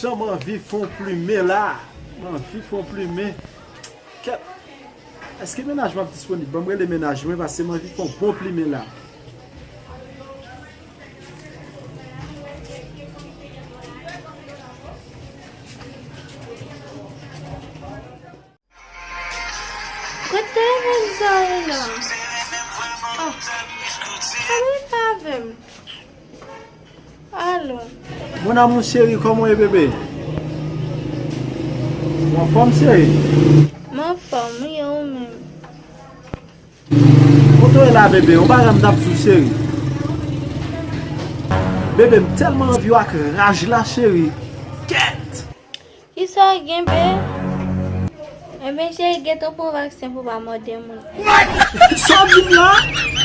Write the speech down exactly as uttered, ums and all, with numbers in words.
Jan m anvi fè yon plimen la. M anvi fè yon plimen. Kèt. Èske mennaj mwen ap disponib? Ban m rele mennaj mwen, paske m anvi fè yon bon plimen la. Kot telefòn sa ye la? Ah, sa menm pa avè m. Alo. Mon amour chéri, kòman w ye, bebe? Ou anfòm, cheri? M anfòm, wi, e ou menm? Kote w ye la, bebe? Yon bagay m t ap di w, cheri. Bebe, m tèlman anvi w ak raj la, cheri. Kèt! Kisa w gen, be? Enben, cheri, gentan pran vaksen pou w pa mòde moun. Sa w di m la?